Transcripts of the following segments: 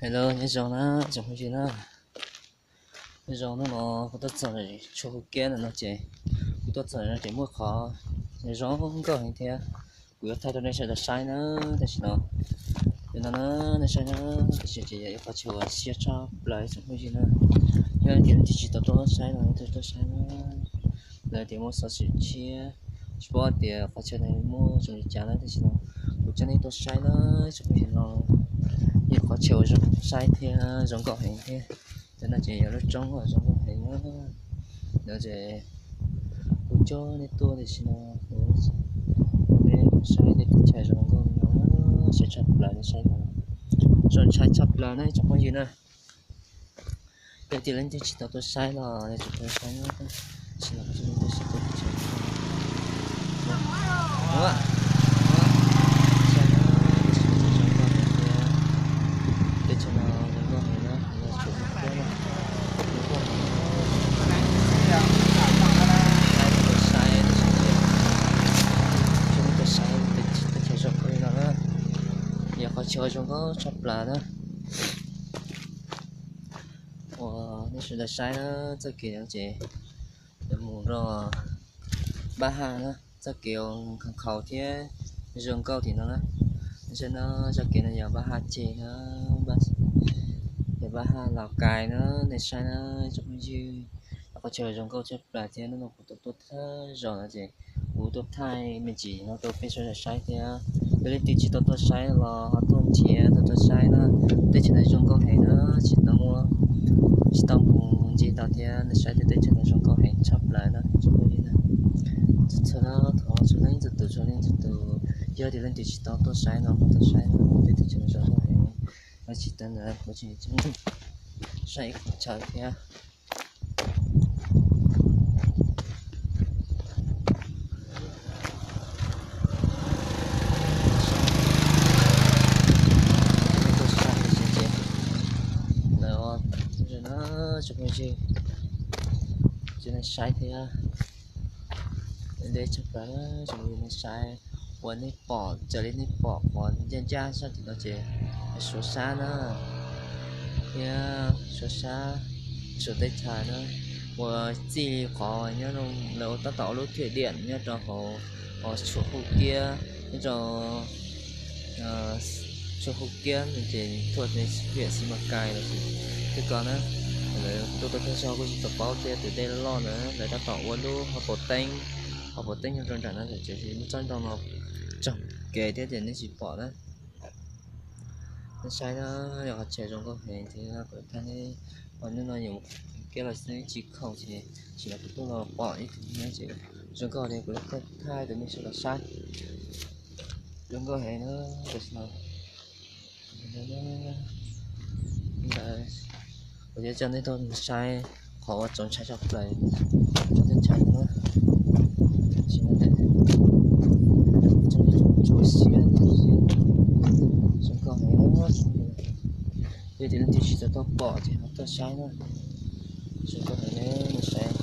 Hello, nyob zoo na tsoom phooj ywg na. Nyob zoo, hnub no kuv tuaj txog Tshuaj Hwj Kiab no ces, kuv tuaj txog no ces muaj qhov zoo nkauj heev thiab. Kuv yuav thaij rau nej sawv daws saib na. Tam sim no, tam sim no na, nej saib na, tam sim ces yog ib qhov chaw uas siab tshaj plaws tsoom phooj ywg na. Yog tias leej twg tsis tau tuaj saib no tuaj tuaj saib na. Lawv tias muaj xov xwm tshiab, tsis paub tias qhov chaw no muaj zoo li cas na, tam sim no kuv coj nej tuaj saib na tsoom phooj ywg no. Ib qhov chaw uas zoo saib thiab zoo nkauj heev thiab. Tam no ces yog lub roob uas zoo nkauj heev na. No ces kuv coj nej tuaj tam sim no, kuv coj nej saib tej teb chaws zoo nkauj no, siab tshaj plaws, nej saib no. Zoo ntshai tshaj plaws na tsoom phooj ywg na. Yog tias leej twg tsis tau tuaj saib los nej tsis tau saib, tam sim no kuv coj nej tuaj saib teb chaws. Teb chaws no zoo nkauj heev na, no Tshuaj Hwj Kiab na. Zoo nkauj heev. Saib, saib, saib teb chaws zoo nkauj li no na. Yog qhov chaw zoo nkauj tshaj plaws na. Uas nej sawv daws saib na, txoj kev no ces yuav mus rau Npab Haj na, txoj kev uas nkhaus thiab zoo nkauj tim no na. Nej saib no, txoj kev no yog Npab Haj ceg na, yog Npab Haj Laus Kais na, nej saib na tsoom phooj ywg. Qhov chaw zoo nkauj tshaj plaws thiab, hnub no kuv tuaj tuaj thawj zaug no ces kuv tuaj thaij me ntsis no rau peb sawv daws saib thiab. Yog leej twg tsis tau tuaj saib los ho tuaj nrhiav tuaj tuaj saib na. Teb chaws no zoo nkauj heev na, tsis tau muaj, tsis tau mus ncig tau thiab, nej saib tej teb chaws no zoo nkauj heev tshaj plaws na tsoom phooj ywg na. Txhua txhua no thov txhua leej txhua tus, txhua leej txhua tus, yog tias leej twg tsis tau tuaj saib no ho tuaj saib na, tej teb chaws no zoo nkauj heev. No tsis tas ntawd kuv tseem saib ib qhov chaw thiab. Lawv, tsoom phooj ywg, tsis nej saib thiab. Deb tshaj plaws, tsoom phooj ywg, nej saib, uas nej pom, raws li nej pom qhov ncaj ncaj sab tim no ces suav sab na, thiab suav sab, suav teb chaws na, uas txij li qhov nyob, lawv tab tom ua lub thwm diam nyob rau hauv Tshuaj Hwj Kiab, nyob rau Tshuaj Hwj Kiab no ces thuam tiam Xis Mas Kais los sis twb ko na. Lawv tuaj tuaj thawj zaug kuj tsis tau paub thiab, tus dej loj ntawd lawv tab tom ua lub hauv paus teeb, hauv paus teeb nyob rau nram no, tiam sis muaj tsob ntoo no tsoog kev thiab ces nej tsis pom na. Nej saib na, yog qhov chaw zoo nkauj heev thiab, kuv thaij nej, hnub no yus kiab los xwb tsis khoom ces, tsis los kuv tuaj los pom ib tug nyob ces zoo nkauj li kuv thaij rau nej sawv daws saib. Zoo nkauj heev na, tam sim no ntawd kuv yuav coj nej tuaj saib qhov uas txaus ntshai tshaj plaws rau teb chaws no na. Tam sim no ces tsuas siab siab, zoo nkauj heev. Yog tias leej twg tsis tau tuaj pom ces ho tuaj saib na. Zoo nkauj heev, nej saib,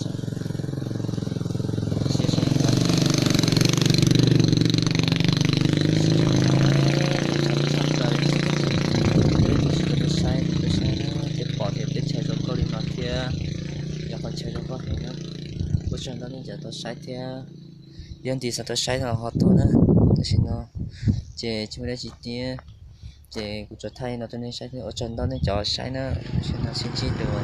siab tshaj plaws. Tshaj plaws, leej twg tsis tau tuaj saib, tuaj saib na, ces pom tias teb chaws zoo nkauj li no thiab, yog qhov chaw zoo nkauj heev na. Ua tsaug ntau nej cov tuaj saib thiab. Yog leej twg xav tuaj saib no ho tuaj na. Tam sim no ces tsis muaj dab tsi thiab, ces kuv tsuas thaij no rau nej saib thiab. Ua tsaug ntau nej cov saib na. Tam sim no sib ntsib dua.